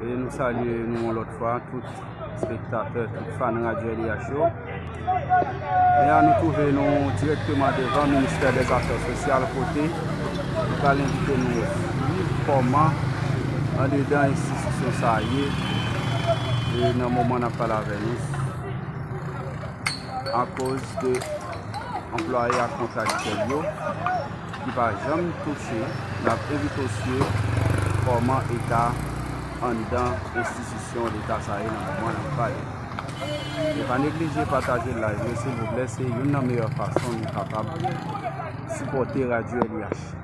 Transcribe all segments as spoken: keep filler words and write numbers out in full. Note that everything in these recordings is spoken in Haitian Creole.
E nou salye nou yon lòt fwa tout espektatè, tout fan Radyo L I H yo. E a nou twouve nou dirèkteman devan Ministè dè Zafè Sosyal kote nou pral envite nou swiv kòman andedan enstitisyon sa a ye, e nan moman n ap pale avè nou, akoz de anplwaye ak kontraktè yo ki pa janm touche. N ap envite w swiv kòman eta anndan enstitisyon Leta sa ye nan moman n ap pale. E pa neglije pataje live yo, silvouplè, se youn nan meyè fason nou kapab sipòte Radyo L I H.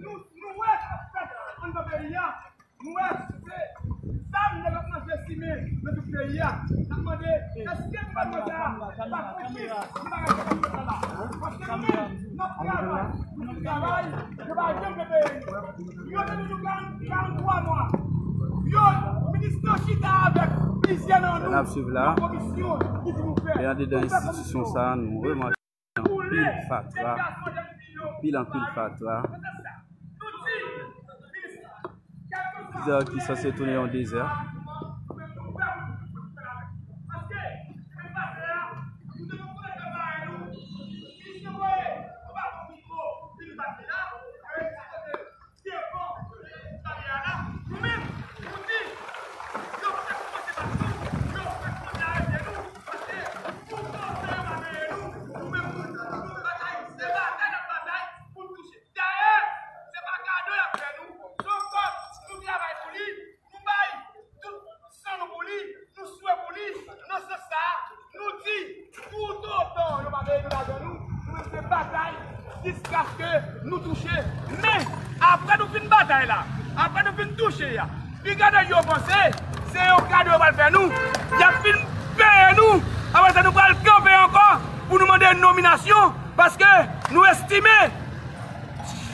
Nou, nou wè sa k fèt anndan peyi a. Nou wè se zam nèg ap manje simen nan tout peyi a. N ap mande, èske gouvènman sa a pa konplis nan bagay sa k ap fèt la? Paske nou menm, n ap travay, nou travay, yo pa janm vle peye nou. Yo te di nou karant, karant twa mwa. Yo, minis nan chita avèk plizyè nan nou nan komisyon ki di nou fè. E andedan enstitisyon sa a, nou remake anpil fatra, anpil, anpil fatra. Dizè ki sanse tounen yon dezè. Dayè, se pa kado y ap fè nou. Se yon kòb, nou travay pou li, nou bay tout san nou pou li, nou swe pou li. Nan sans sa a, nou di, toutotan yo pa peye nou lajan nou, nou menm se batay jiskaske nou touche. Men, apre nou fin batay la, apre nou fin touche a, piga nèg yo panse se yon kado yo pral fè nou. Y ap fin peye nou. Apre sa, nou pral kanpe ankò pou nou mande nominasyon, paske nou estime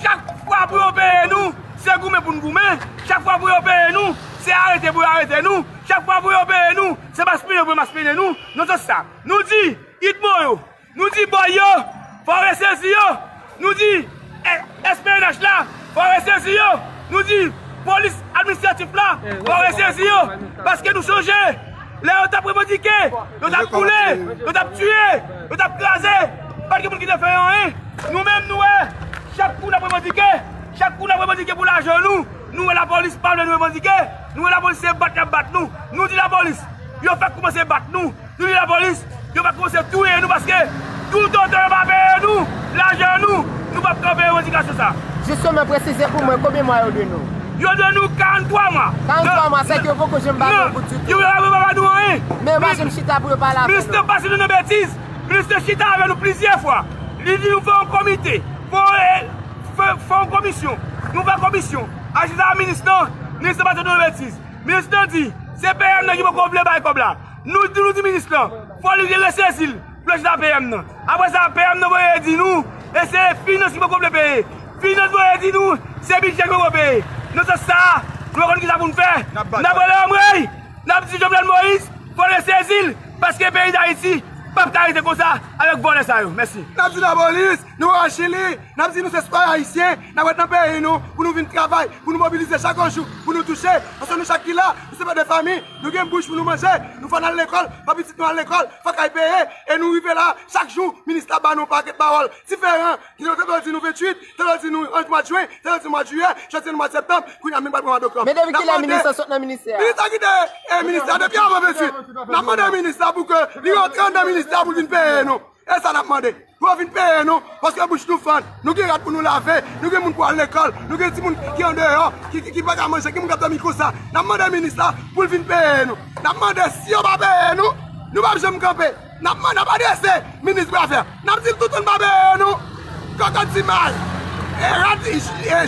chak fwa pou yo peye nou, se goumen pou n goumen. Chak fwa pou yo peye nou, se arete pou yo arete nou. Chak fwa pou yo peye nou, se maspinen pou yo maspinen nou. Nan sans sa, nou di, Itmo yo, nou di bòy yo, fò resezi yo. Nou di, eh, S P N H la, fò resezi yo. Nou di, polis administratif la, fò resezi yo. Paske nou sonje, lè yo t ap revandike, yo t ap boule, yo t ap tiye, yo t ap kraze, pa t gen moun ki te fè anyen. Nou menm, nou wè, chak kou n ap revandike, chak kou n ap revandike pou lajan nou, nou wè lapolis pa vle nou revandike, nou wè lapolis se bat y ap bat nou. Nou di lapolis, yo fèk kòmanse bat nou. Nou di lapolis, yo pa kòmanse touye nou, paske toutotan yo pa peye nou lajan nou, nou p ap kanpe revandikasyon sa. Jisteman, presize pou mwen, konbyen mwa yo dwe nou? Yo dwe nou karant twa mwa. Karant twa mwa, sèke yo poko janm ba nou yon goud ditou. Yo pa, yo pa ba nou anyen. Men yo pa janm chita pou yo pale avè nou. Minis lan pase nou nan betiz. Minis lan chita avè nou plizyè fwa. Li di nou fè yon komite, fè yon, fè, fè yon komisyon. Nou fè komisyon. Aji sa a minis lan, minis lan pase nou nan betiz. Minis lan di, se P M nan ki poko vle bay kòb la. Nou di, nou di minis lan, fò li resezi l, pou l chita P M nan. Apre sa, P M nan voye di nou, e se finans ki poko vle peye. Finans voye di nou, se bidjè ki poko peye. Nan sans sa a, nou pa konn kisa pou n fè. N ap rele anmwey, n ap di Jovenel Moïse, fò l resezi l, paske peyi Dayiti p ap ka rete konsa avèk vòlè sa yo. Mèsi. N ap di lapolis, nou an Chili, n ap di nou se sitwayen ayisyen, n ap ret nan peyi nou, pou nou vin travay, pou nou mobilize chak jou, pou nou touche, paske nou chak ki la, nou se pè de fanmi, nou gen bouch pou nou manje, nou fò n al lekòl, fò pitit nou al lekòl, fò kay peye, e nou rive la, chak jou, minis la ba nou pakèt pawòl diferan, ki nou tande di nou venntuit, tande di nou ant mwa jen, tande di mwa jiyè, jodi nou mwa septanm, kounye a menm pral pran mwa doktob. Men depi kilè minis lan sot nan ministè a? Minis la kite, eh, ministè a depi avan venntuit. N ap mande minis la pou ke li rantre anndan ministè a pou l vin peye nou. E sa n ap mande. Pou yo vin peye nou, paske bouch nou fann. Nou gen rad pou nou lave, nou gen moun pou al lekòl, nou gen timoun ki andeyò, ki, ki, ki pa ka manje, gen moun k ap dòmi konsa. N ap mande minis la pou l vin peye nou. N ap mande, si yo pa peye nou, nou p ap janm kanpe. N ap mande, n ap adrese minis Bravè. N ap di l toutan n pa peye nou. Kòkòt di may. E rad, e, e,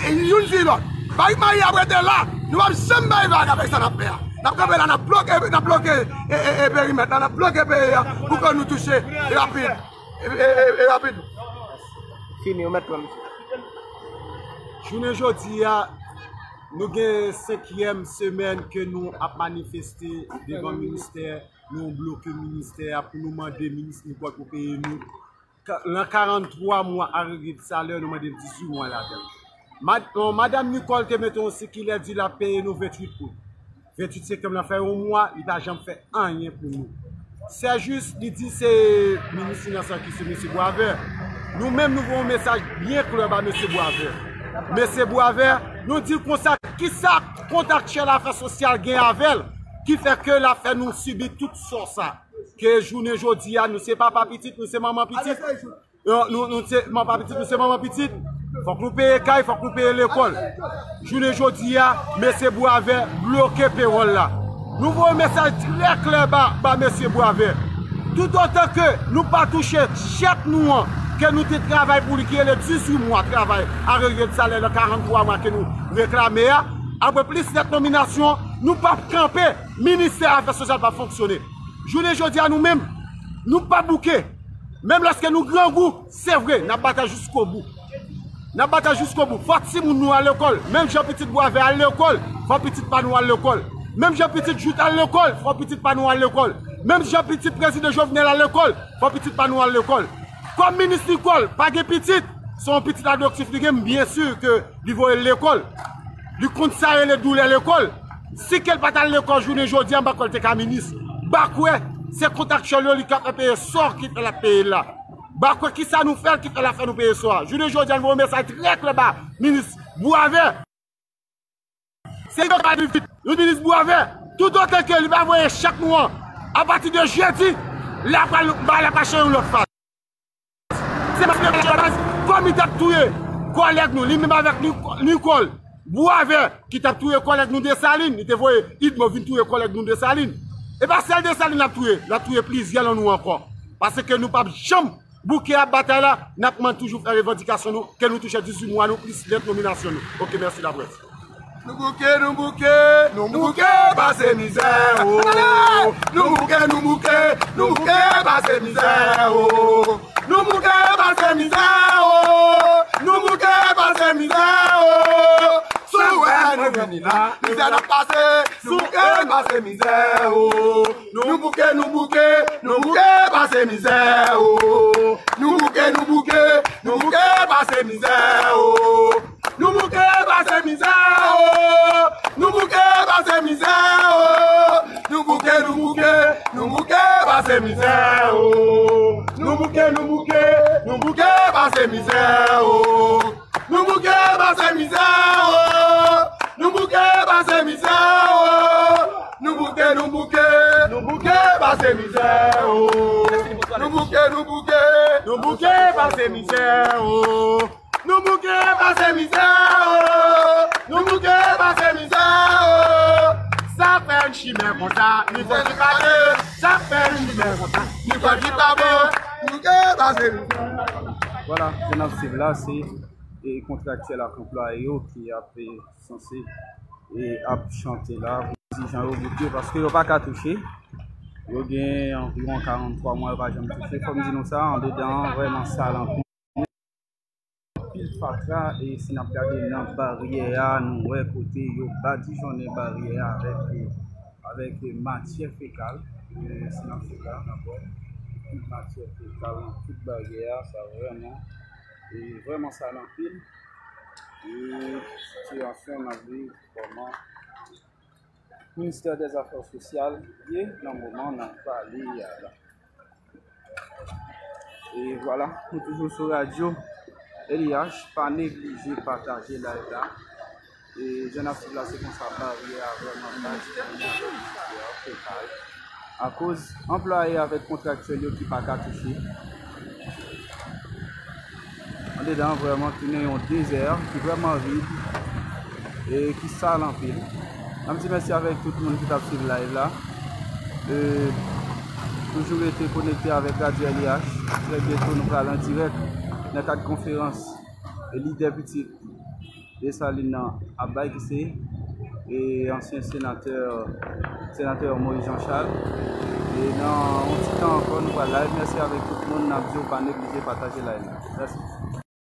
e, youn di lòt. Bay may ap rete la. Nou p ap janm bay vag avèk sa n ap fè a. N ap kanpe la, n ap bloke, n ap bloke, e, e, e, perimèt la, n ap bloke peyi a pou ke nou touche rapid. E, e, e, e, rapid. Fini, ou mèt pran misye. Jounen jodi a, nou gen senkyèm semèn ke nou ap manifeste devan ministè, nou bloke ministè a pou nou mande minis Nicole pou peye nou. Ka-, nan karannntwa mwa arerye de salè, nou mande dizuit mwa ladan l. Mad-, euh, Madanm Nicole te mete yon sikilè di l ap peye nou venntuit out. Venntuit septanm nan fè yon mwa, li pa janm fè anyen pou nou. Sèjis, li di se minis finans lan ki se mesye Boisvert. Nou menm, nou voye yon mesaj byen klè ba mesye Boisvert. Mesye Boisvert, nou di l konsa, kisa kontraktyèl afè sosyal gen avè l, ki fè ke l ap fè nou sibi tout sò sa? Ke jounen jodi a, nou se papa pitit, nou se manman pitit. Nou, nou, nou se manman pitit, nou se manman pitit. Fòk nou peye kay, fòk nou peye lekòl. Jounen jodi a, mesye Boisvert bloke pewòl la. Nou voye mesaj trè klè ba, ba mesye Boisvert. Toutotan ke nou pa touche chèk nou an, ke nou te travay pou li, ki rele dizuit mwa travay arerye de salè nan karannntwa mwa ke nou reklame a, apre plis lèt nominasyon, nou p ap kanpe, ministè afè sosyal p ap fonksyone. Jounen jodi a, nou menm, nou p ap bouke. Menm lòske nou grangou, se vre, n ap batay jiskobou. N ap batay jiskobou. Fò timoun nou al lekòl. Menm jan pitit Boisvert al lekòl, fò pitit pa nou al lekòl. Menm jan pitit Jouthe al lekòl, fò pitit pa nou al lekòl. Menm jan pitit prezidan Jovenel al lekòl, fò pitit pa nou al lekòl. Kòm minis Nicole pa gen pitit, se yon pitit adoptif li gen, m byen si ke li voye l lekòl. Li konn sa rele doulè lekòl. Si ke l pa t al lekòl jounen jodi a, m pa kwè l te ka minis. Bakwè, se kontraktyèl yo li ka fè peye sò ki fè l ap peye l la. Bakwè, kisa nou fè l ki fè l ap fè nou peye sò a? Jounen jodi a, nou voye mesaj trè klè ba minis Boisvert. Se li k ap viv vit. Nou minis Boisvert, toutotan ke li pa voye chèk nou an, apati de jedi, la pral, bagay la pral chanje yon lòt faz. Se paske kòm li t ap touye kòlèg nou, li menm avèk Ni-, Nicole Boisvert, ki t ap touye kòlèg nou Desalin, li te voye Idmo vin touye kòlèg nou Desalin. E pa sèl Desalin l ap touye, l ap touye plizyè nan nou ankò. Paske nou p ap janm bouke ap batay la, n ap man toujou fè revandikasyon nou, ke nou touche dizuit mwa nou, plis lèt nominasyon nou. Oke, mèsi laprès. Nou bouke, nou bouke, nou bouke pase mizè, o. Nou bouke, nou bouke, nou bouke pase mizè, o. Nou bouke pase mizè, o. Nou bouke pase mizè, o. Si w wè nou vini la, mizè n ap pase. Nou bouke pase mizè, o. Nou bouke, nou bouke, nou bouke pase mizè, o. Nou bouke, nou bouke, nou bouke pase mizè, o. Nou bouke pase mizè, o. Nou bouke pase mizè, o. Nou bouke, nou bouke, nou bouke pase mizè, o. Nou bouke, nou bouke, nou bouke pase mizè, o. Nou bouke pase mizè, o. Nou bouke pase mizè, o. Nou bouke, nou bouke, nou bouke pase mizè, o. Nou bouke, nou bouke, nou bouke pase mizè, o. Nou bouke pase mizè, o. Nou bouke pase mizè, o. Sa fè n chimè konsa, ni fò ki pa de. Sa fè n chimè konsa, ni fò ki pa bon. Nou bouke pase mizè. Vwala, jan n ap swiv la, se e kontraktyèl ak anplwaye yo ki ap, e, sanse, e, ap chante la pou di jan yo bouke, paske yo pa ka touche. Yo gen anviwon karannntwa mwa yo pa janm touche. Fò m di nou sa, andedan an vrèman sal anpil. Anpil fatra, e si n ap gade nan baryè a, nou wè kote yo badijonnen baryè a avèk, e, avèk, e, matyè fekal. E si n ap swiv la, n ap wè anpil matyè fekal nan tout baryè a, sa vrèman E vrèman sa nan pil. E sitiyasyon n ap viv kòman Ministè dè Zafè Sosyal ye nan moman n ap pale a la. E vwala, nou toujou sou radyo L I H, pa neglije pataje live la. E jan n ap swiv la, se konsa baryè a vrèman badijonnen avèk matyè fekal. Akoz anplwaye avèk kontraktyèl yo ki pa ka touche. Andedan an vrèman tounen yon dezè ki vrèman vid e ki sal anpil. N ap di mèsi avèk tout moun ki t ap swiv live la. E toujou rete konekte avèk Radyo L I H. Trè byento, nou pral an dirèk nan kad konferans e lidè pitit Desalin nan ap bay, ki se, e, ansyen senatè, senatè Moïse Jean Charles. E nan yon ti tan ankò, nou pral live. Mèsi avèk tout moun. N ap di w pa neglije pataje live la. Mèsi.